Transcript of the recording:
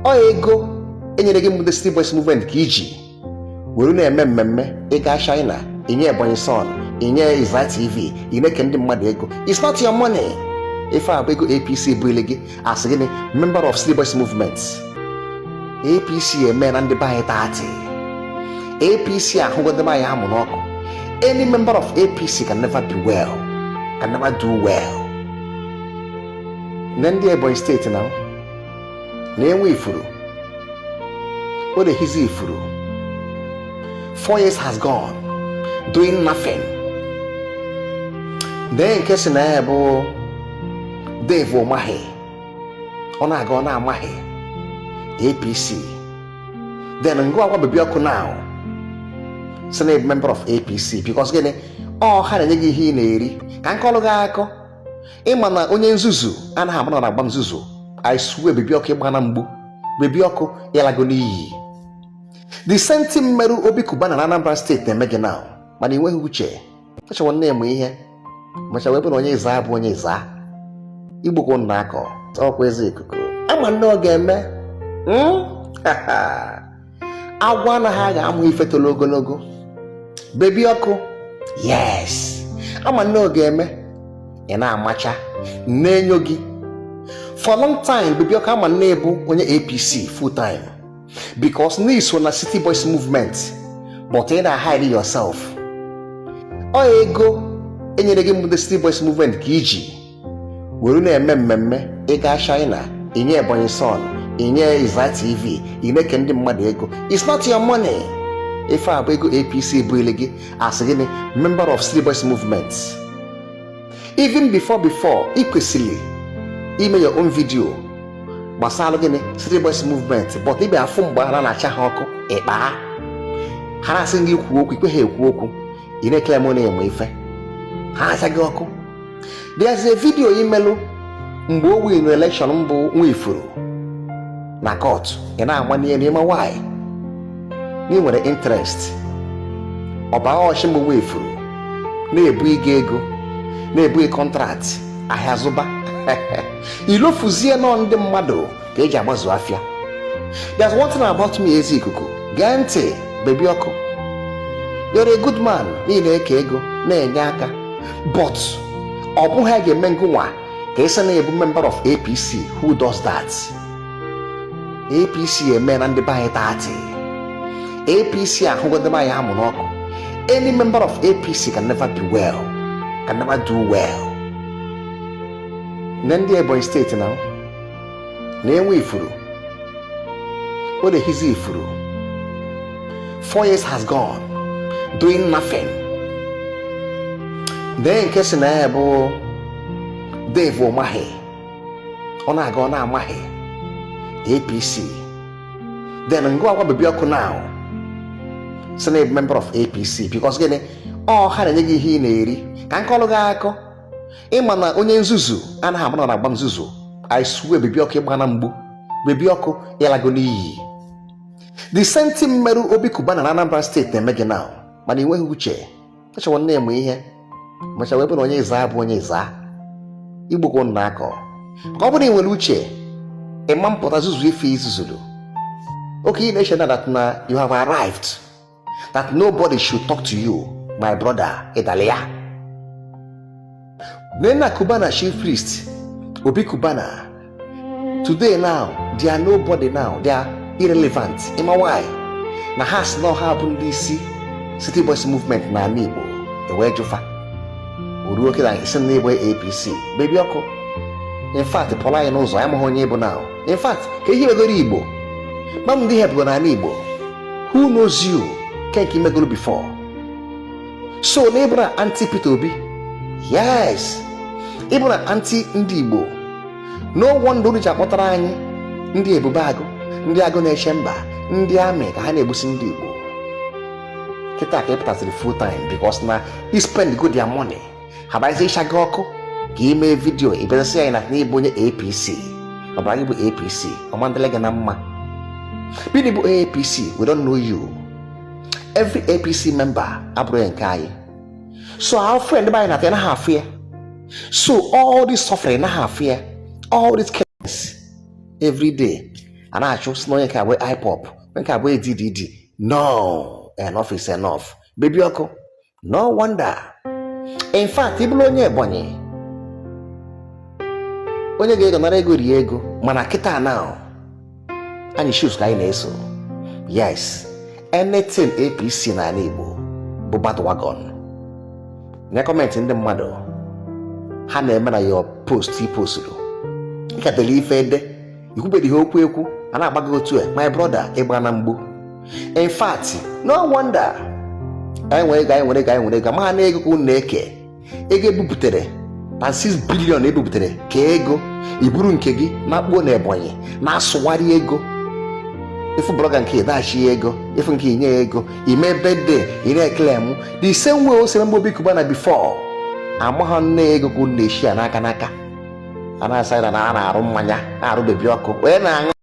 Ọ ego enyere gị mbụ City Boys Movement ka iji were na-eme mmemme ịga China, inye Ebonyi Son, inye Izra TV, ị na-eke ndị mmadụ ego. It's not your money. Ife a bụ ego APC buile gị as gịnị? Member of City Boys Movement. APC eme na ndị be anyị 30. APC ahụgo ndị be anyị amụ n'ọkụ. Any member of APC can never be well, can never do well. Na ndị Ebonyi Steeti na na-enwe ifuru, ọ na-ehizi ifuru. 4 years has gone doing nothing. Dee nke si na ya bụ Dave Umahi, ọ na-aga, ọ na-amaghị APC. Then ngụ agwa Baby Ọkụ now si na member of APC, because gịnị? Ọ ha na-enye gị ihe ị na-eri. Ka nkọlụ gị akọ, ịma na onye nzuzu anaghị ama na agba nzuzu. I swear, Baby Ọkụ, ịgba na mgbu. Baby Ọkụ, ịlago n'iyi. The same thing merụ Obi Cubana na Anambra Steeti na-eme gị now, mana ị nweghị uche. Achọrọ nne m ihe macha wee bụ na onye ịza bụ onye ịza igbokwo nna akọ ọkwa eze ikuku ama nne ọ ga-eme. Agwọ anaghị agha amụ ife toro ogologo. Baby Ọkụ, yes, ama nne ọ ga-eme. Ị na-amacha na-enyo gị for long time. Baby Ọkụ, ama nne bụ onye APC full time because na iso na City Boys Movement, but ị na-hide yourself. Ọ ego enyere gị mbụ City Boys Movement ka iji were na-eme mmemme ịga China, inye Ebonyi Son, inye Izra TV, ị na-eke ndị mmadụ ego. It's not your money. Ife a bụ ego APC buile gị as gịnị? Member of City Boys Movement. Even before ị kwesịrị ime your own video gbasara gịnị? City Boys Movement. But ịbịa afụ mgbe ha na-acha ha ọkụ ịkpa ha na-asị gị kwuo okwu, ikwe ha ekwu okwu. Ị na-ekele m na-eme ife ha na-acha gị ọkụ. There's a video imelụ mgbe o win election mbụ Nwifuru na court, ị na-ama n'elu. Ịma why? Na ị nwere interest ọbara ọchị mbụ Nwifuru na-ebu ịga ego, na-ebu contract ahịa zụba, ilofuzie nọ ndị mmadụ ka eji agbazu afịa. There's one thing about me, ezi ikuku, gee ntị. Baby Ọkụ, you're a good man n'ihi na-eke ego na-enye aka, but ọ bụghị a ga-eme ngụnwa ka ị sị na ebu member of APC. Who does that? APC eme na ndị be anyị 30. APC ahụgo ndị be anyị amụ n'ọkụ. Any member of APC can never be well, can never do well. Na ndị Ebonyi Steeti na na-enwe ifuru, ọ na-ehizi ifuru. 4 years has gone doing nothing. Dee nke si na ya bụ Dave Umahi, ọ na-aga, ọ na-amaghị APC. Then ngụ agwa Baby Ọkụ now si na member of APC, because gịnị? Ọ ha na-enye gị ihe ị na-eri. Ka nkọlụ gị akọ, ịma na onye nzuzu anaghị ama na agba nzuzu. I swear, Baby Ọkụ, ịgba na mgbu. Baby Ọkụ, ịlago n'iyi. The same thing merụ Obi Cubana na Anambra Steeti na-eme gị now, mana ị nweghị uche. Achọrọ nne m ihe macha wee bụ na onye ịza bụ onye ịza igbokwo nna akọ. Ka ọ bụrụ na ị nwere uche, ịma mpụta zuzu ife izuzuru oke. Ị na-eche na that na you have arrived, that nobody should talk to you. My brother, ịdali ya. Nena Cubana Chief Priest, Obi Cubana, today now they are nobody now. They are irrelevant. Ịma why? Na ha si na ha bụ ndị isi City Boys Movement n'ala Igbo, ewee jụfa o ruo kịta isi na ịbụ APC. Baby Ọkụ, in fact, pụrụ anyị n'ụzọ. Ya amaghị onye ịbụ now. In fact, ka ihe megoro Igbo mam ndị hepụgo n'ala Igbo. Who knows you? Ke nke imegoro before? So na ịbụ na anti Peter Obi, yes, ịbụ na anti ndị Igbo. No wonder unu ji akpọtara anyị ndị Ebube Agụ, ndị agụ na-eche mba, ndị amị ka ha na-egbusi ndị Igbo. Kịta ka ị pụtasịrị full time because na i spend go their money, ha bazie ịcha gị ọkụ ka ị mee video ịbịazasị anyị na n'ịbụ onye APC. Ọ bụ gị bụ APC ọmandịle gị na mma. Gịnị bụ APC? We don't know you. Every APC member abụrụ nke anyị. So our friend be anyị na-afịa naghị afụ ya. So all this suffering naghị afụ ya, all these killings every day. A na-achụ si na onye nke abụ IPOB, onye nke abụ ADDD. No, enough is enough. Baby ọkụ, no wonder. In fact, ị bụrụ onye Ebonyi, onye ga-ego nara ego rie ego, mana kịta now, anyị shoes ka anyị na-eso. Yes, anything APC n'ala Igbo bụ bandwagon. Nye comment ndị mmadụ ha na-eme na your post i posturu ịkatara ife ede ikwubeghị ihe okwu ekwu a na-agba gị otu a. My brother, ịgba na mgbu. In fact, no wonder anyị nwere ego, anyị nwere ego, anyị nwere ego, ma na ego ka unu na-eke. Ego ebupụtere pa 6 billion ebupụtere ka ego iburu nke gị na-akpuo na Ebonyi na-asụgharị ego. Ifu blogger nke ịdaghachi ya ego, ifu nke inye ya ego ime birthday, ị na-ekele m the same way o sere mgbe Obi Cubana before amaghọ nne ego ka unu na-eshi ya n'aka n'aka. A na-asa na a na-arụ mmanya, na-arụ Baby ọkụ, onye na-aṅụ.